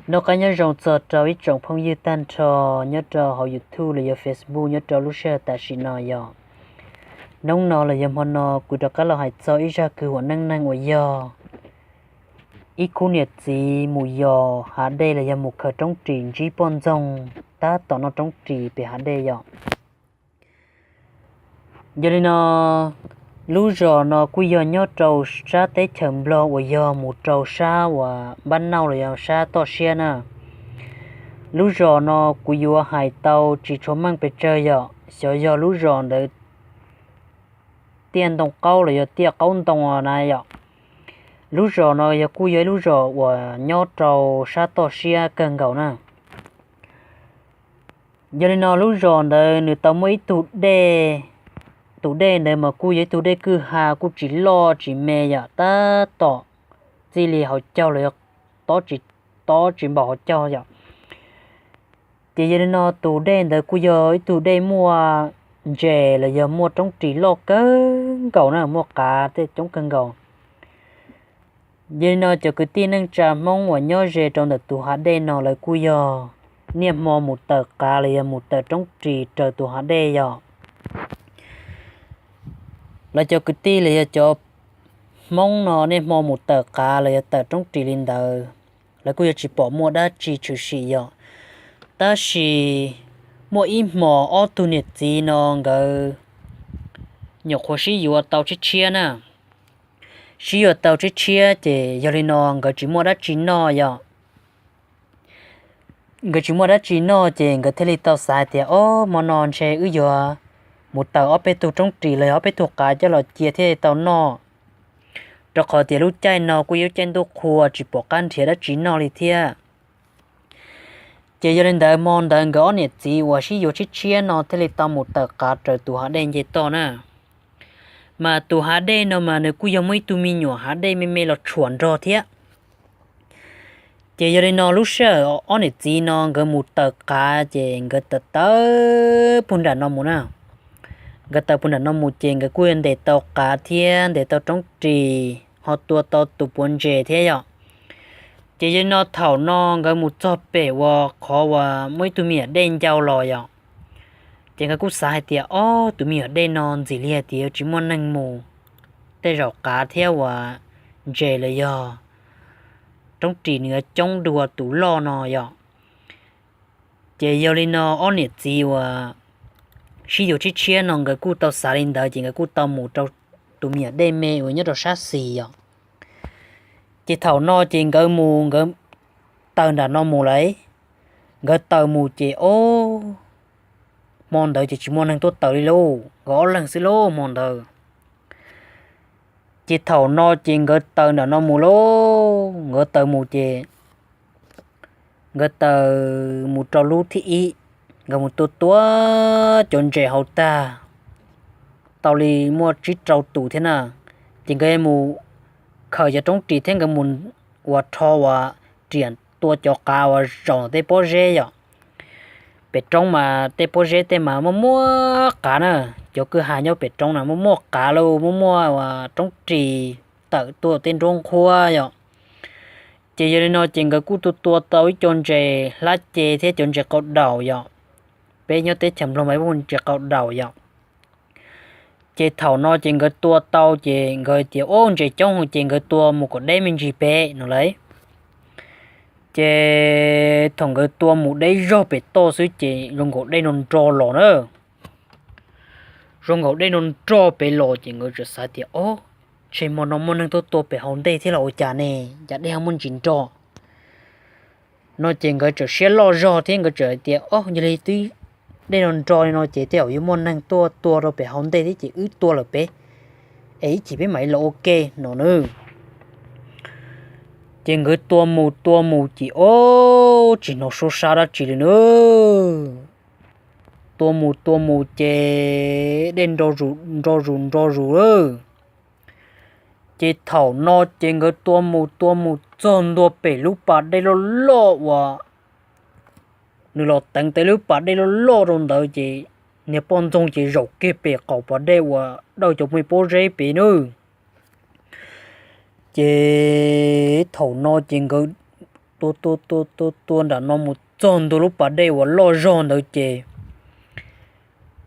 Noj qab nyob zoo txog rau ib tsoom phooj ywg tag nrho nyob rau hauv YouTube los yog Facebook nyob rau lub sij hawm tam sim no yom. Hnub no los yog hmo no kuv rov qab los hais txog ib zaj kwv huam neej neeg uas yog ib khub niam txiv mus yos hav dej los yog mus khaws roob ris ntsib poj ntxoog tab tom noj roob ris pem hav dej yom. Yog li no, lub zos no kuj yog nyob rau sab teb chaws Nplog uas yog mus rau sab uas npab nauj los yog sab toj siab na. Lub zos no kuv yuav hais tau tsis tshua meej pes tsawg yom, xyov yog lub zos ntawd tiaj ntoo qaub los yog tiaj qaub ntoo na yom. Lub zos no yog kuj yog ib lub zos uas nyob rau sab toj siab kawg nkaus na. Yog li no lub zos ntawd nws tau muaj ib tug dej, tus dej ntawd mas kuj yog ib tug dej kwj ha kuj tsis loj tsis me yom, tab tom txij li hauv caug los yog tob tsis, tob tsis npaum hauv caug yom. Ces yog li no tus dej ntawd kuj yog ib tug dej muaj ntses los yog muaj roob ris loj kawg nkaus na, muaj qav tej coob kawg nkaus. Yog li no cov kwv tij neej tsa Hmoob uas nyob ze rau ntawm tus hav dej no lawv kuj yog niaj hmo mus tawm qav los yog mus tawm roob ris raws tus hav dej yom. Lawv cov kwv tij los yog cov Hmoob no niaj hmo mus tawm qav los yog tawm roob ris li ntawd, lawv kuj yog tsis pom muaj dab tsi tshwm sim yom. Tab sis muaj ib hmos ob tug niam txiv no nkawd nyuam qhuav sib yuav tau tshiab tshiab na, sib yuav tau tshiab tshiab ces yog li no nkawd tsis muaj dab tsi noj yom. Nkawd tsis muaj dab tsi noj ces nkawd thiaj li tau xav tias, ob, hmo no ntshe wb yuav mus tawm ob peb tug roob ris los yog ob peb tug qav coj los cia thiaj li tau noj, rau qhov tias lub caij no kuj yog lub caij ntuj qhua tsis pom qab nrhiav dab tsi noj li thiab. Ces yog li ntawd hmo ntawd nkawd ob niam txiv uas sib yuav tshiab tshiab no thiaj li tau mus tawm qav raws tus hav dej nce toj na. Mas tus hav dej no mas nws kuj yog muaj ib tug me nyuam hav dej me me los tshuam nrog thiab. Ces yog li no lub sij hawm ob niam txiv no nkawd mus tawm qav ces nkawd tawm tawm puag nram no mus na. Nkawd tawm puag nram no mus ces nkawd kuj ntes tau qav thiab ntes tau roob ris ho tua tau tus puav ntses thiab yom. Ces yog li no thaum no nkawd mus txog pem uas qhov uas muaj ib tug me nyuam dej ncau los yom. Ces nkawd kuj xav hais tias, ob, tus me nyuam dej no ntxim li hais tias yuav tsis muaj neeg mus, tej zaum qav thiab uas ntses los yog roob ris nws yuav coob dua tus loj no yom. Ces yog li no ob niam txiv uas sib yuav tshiab tshiab no nkawd kuj tau xav li ntawd ces nkawd kuj tau mus rau tus me nyuam dej me uas nyob rau sab xis yom. Ces thaum no ces nkawd mus nkawd tawm nram no mus lawm. Nkawd tawm mus ces, ob, hmo ntawd ces tsis muaj neeg tuaj tawm li lauj, nkawd ob leeg xwb lauj hmo ntawd. Ces thaum no ces nkawd tawm nram no mus lauj, nkawd tawm mus ces nkawd tawm mus rau lub thib ib, nkawd mus tua tua cov ntses hauv tag tau li muaj tsib rau tus thiab na. Ces nkawd mus khaws cov roob ris thiab nkawd mus ua rho uas riam tua cov qav uas zaum tej pob zeb yom. Pem roob mas tej pob zeb tej mas muaj muaj qav na, cov kwj ha nyob pem roob na muaj muaj qav lauj, muaj muaj uas roob ris tawm tuaj tej nruab nqhuab yom. Ces yog li no ces nkawd kuj tua tua tau ib co ntses hlab ce thiab cov ntses qau daum yom. Peb nyob teb chaws Nplog mas muaj ntses qau daum yom. Ces thaum no ces nkawd tua tau ces nkawd tias, ob, ntses coob ces nkawd tua mus kom deb me ntsis pem no lauj. Ces thaum nkawd tua mus deb zog pem toj xwb ces zoo nkaus dej no nro los na. Zoo nkaus dej no nro pem los ces nkawd txawm xav tias, ob, ntshe hmo no muaj neeg tuaj tua pem hauv ntej thiab los ua cas ne, cas dej ho muaj ntsis nro no. Ces nkawd txawm siab loj zog thiab nkawd txawm tias, ob, yog li twb dej no nro li no ces tej zaum yuav muaj neeg tuaj tua rau pem hauv ntej thiab ces wb tua lawm peb es ib chim peb mam li los ua ke no na. Ces nkawd tua mus tua mus ces, ob, tsis hnov suab sab dab tsi li na. Tua mus tua mus ces dej nro zus nro zus lawm. Ces thaum no ces nkawd tua mus tua mus txog ntua pem lub pas dej loj loj uas nws los teev tau lub pas dej loj loj rau ntawd ces niag poj ntxoog ces zaum kiag pem qaum pas dej uas dawj cov me pob zeb pem nawb. Ces thaum no ces nkawd tua tua tua tua tua nram no mus txog ntua lub pas dej uas loj zog ntawd ces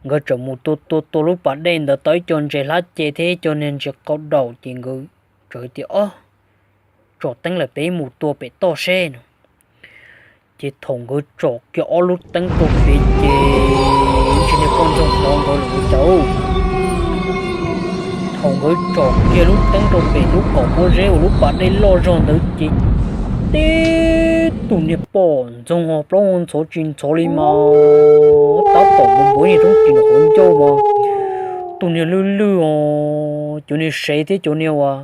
nkawd txawm mus tua tua tua lub pas dej ntawd tau ib co ntses hlab ce thiab ib co niag ntses qau daum ces nkawd txawm tias, Ob, tsom teeb lawm peb mus tua pem toj seb no. Ces thaum nkawd tsom kiag ob lub teeb rau pem ces ntshai niag poj ntxoog hnov nkawd lawm ua cas. Thaum nkawd tsom kiag lub teeb rau pem lub kaum pob zeb uas lub pas dej loj zog ntawd ces tib tug niag poj ntxoog ho plaub ntxhov tsis ntxhov li mas tab tom npuav npuav niag roob ris nram qhov ncauj mas tus niag lwj lwj os, cov niag sev thiab cov niag uas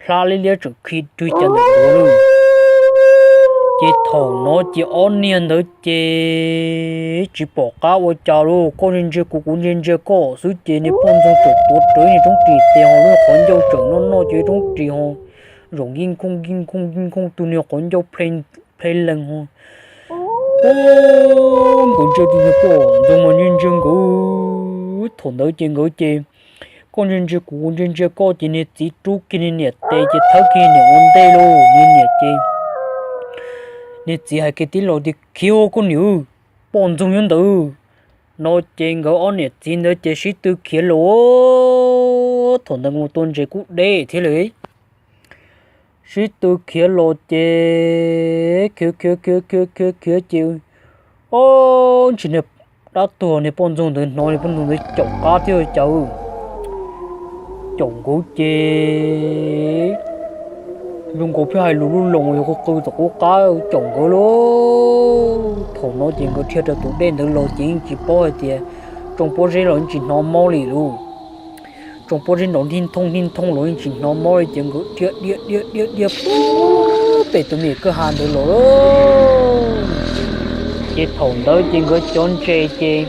hlab liab liab tseem khi rwg cov ntawm duav lawm. Ces thaum no ces ob niag ntawd ces tsis pom qab ua cas li, koj ntsia ntsia kuv kuv ntsia ntsia koj xwb ces niag poj ntxoog txawm tuav rawv niag roob ris tes ho lub qhov ncauj tseem noj noj cov roob ris ho zaum nkij nkooj nkij nkooj nkij nkooj tu niag qhov ncauj ple lees ho. Nkawd ntsia tus niag poj ntxoog mas ntsia ntsia nkawd, thaum ntawd ces nkawd ces koj ntsia ntsia kuv kuv ntsia ntsia koj ces niag txiv rub kiag niag niam tes ces thawb kiag niam ua ntej lauj. Niag niam ces niag txiv hais kiag tib los tias, Khiav koj niam, poj ntxoog nyob ntawd no. Ces nkawd ob niam txiv ntawd ces sib tw khiav los. Thaum ntawd mus tua ntses kuj deb thiab lawm, sib tw khiav los ces khiav khiav khiav khiav khiav khiav ces, o, ntshai niag dab tuag niag poj ntxoog ntawd hnov niag poj ntxoog ntawd caum qab thiab cas, caum nkawd ces zoo nkaus pheej hais lus lub loos yog qw qw tom qub qab caum nkawd lauj. Thaum no ces nkawd dhia rau tus dej ntawd los ces yeej tsis paub hais tias tsoo pob zeb los yeej tsis hnov mob li lauj. Tsoo pob zeb nrov nij nthoo nij nthoo los yeej tsis hnov mob li ces nkawd dhia dhia dhia dhia dhia pem tus me nyuam kwj ha ntawd los lauj. Ces thaum ntawd ces nkawd cov ntses ces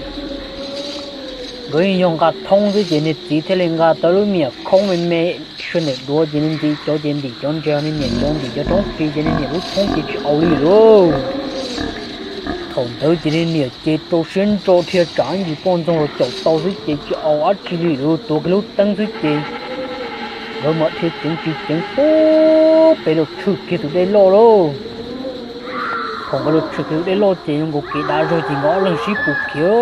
nkawd yeej yog nqa thoob xwb ces niag txiv thiaj li nqa tau lub me nyuam khoob me me sawv ntawm duav ces niag txiv cov ces ntim cov ntses, niag niam cov ntim cov roob ris ces niag niam lub thoob ces tsis au li lauj. Thaum ntawd ces niag niam ces rau siab ntso dhia tsam ntsis poj ntxoog los caum tau xwb ces tsis au dab tsi li lauj, tuav kiag lub teeb xwb ces nkawd mam dhia ceev tsis ceev pub pem los tshwm kiag tus dej loj lauj. Thaum nkawd los tshwm kiag tus dej loj ces zoo nkaus kev dav zog ces nkawd ob leeg sib pus khiav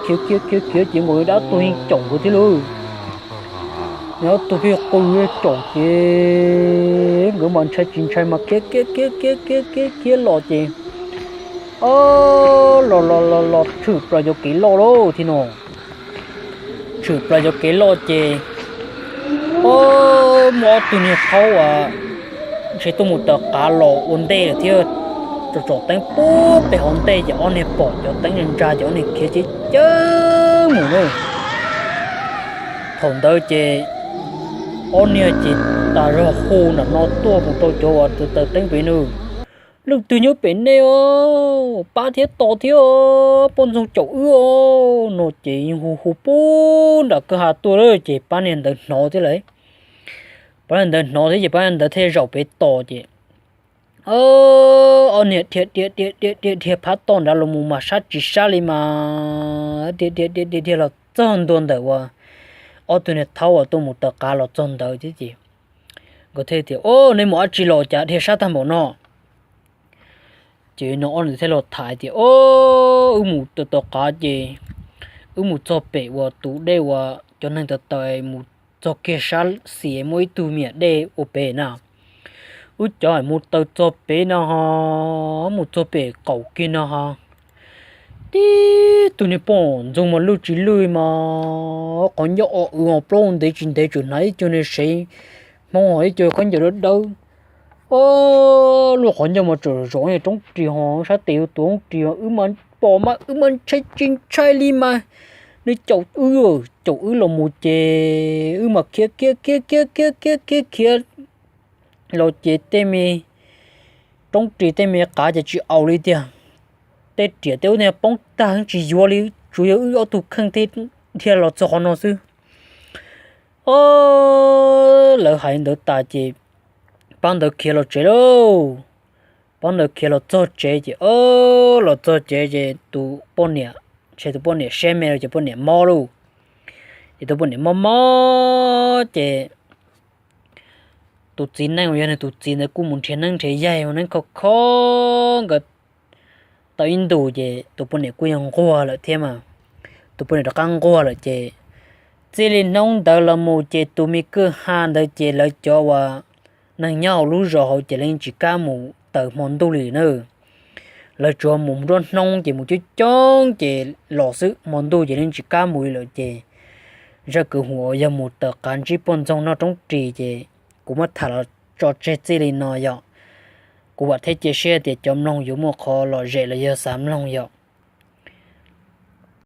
khiav khiav khiav khiav ces nkaus li dab tuag yeej caum nkawd thiab lauj. Nws ob tug pheej qw caum ces nkawd mas ntshai tsis ntshai mas khiav khiav khiav khiav khiav khiav los ces, o, los los los los tshwm plaws cov kev loj lauj thiab no. Tshwm plaws cov kev loj ces, o, muaj ob tug niag thaub uas ntshe tuaj mus taws qav los ua ntej lawm thiab, tsom tsom teeb pub pem hauv ntej ces ob niag pom cov teeb ntsa ces ob niag khiav ceev ceev mus na. Thaum ntawd ces ob niag ces tas zog hu nram no tuaj mus rau cov uas taws teeb pem nws, Leej twg nyob pem nej os? Pab thiab tos thiab os, poj ntxoog caum wb os no ces yeej hu hu pub nram kwj ha tuaj lawm ces pab niag ntawd hnov thiab lawm. Pab niag ntawd hnov thiab ces pab niag ntawd thiaj zaum pem tos ces ob niag dhia dhia dhia dhia dhia phab toj nrad los mus mas sab tsis sab li mas dhia dhia dhia dhia dhia los txog ntua ntawm uas ob tug niag thaub uas tuaj mus taws qav los txog ntawd thiab ces nkawd thiaj tias, Ob, nej mus dab tsi los cas dhia sab tag npaum no? Ces no ob niag thiaj los tham tias, Ob, wb mus taws taws qav ces wb mus txog pem uas tus dej uas cov neeg taws taws mus txog kiag sab xis muaj ib tug me nyuam dej ua pem na. Wb cov mus taws txog pem no ho, mus txog pem qaum kiag no ho, tib tug niag poj ntxoog mas lwj tsis lwj mas qhov ncauj o wv ho plaub ntev tsis ntev tsuas hnav ib co niag sev hmoob ho ib co khaub ncaws dawb dawb. Ob, lub qhov ncauj mas tseem zom roob ris ho sab tes yuav tuav roob ris ho wb mas pom mas wb mas ntshai tsis ntshai li mas nws caum wb, caum wb los mus ces wb mas khiav khiav khiav khiav khiav khiav khiav khiav los ces tej me roob ris tej me qav ces tsis au li tiag. Tej riam tej ub tej poob tag tsis yuav li, tsuas yog wb ob tug kheej thiaj dhia los txog qhov no xwb. Ob, lawv hais ntawd tas ces pab ntawd khiav los tsev lauj. Pab ntawd khiav los txog tsev ces, ob, los txog tsev ces tus poj niam, ntshe tus poj niam siab me lawm ces poj niam mob lauj. Ces tus poj niam mob mob ces tus txiv neej uas yog nws tus txiv ntawd kuj mus nrhiav neeb nrhiav yaig ua neeb kho kho nkawd tau ib ntus ces tus poj niam kuj yog nquag lawm thiab mas, tus poj niam rov qab nquag lawm ces txij li hnub ntawd los mus ces tus me kwj ha ntawd ces lawv cov uas neeg nyob hauv lub zos hauv ces lawv yeej tsis kam mus taws hmo ntuj li na. Lawv tsuas mus nruab hnub ces mus coob coob ces los xwb, hmo ntuj ces lawv yeej tsis kam mus li lawm ces zaj kwv huam uas yog mus taws qav ntsib poj ntxoog noj roob ris ces kuv muab tham los tso tseg txij li no yom. Kuv vam thiab cia siab tias cov mloog yuav muaj qhov lom zem los yog xav mloog yom.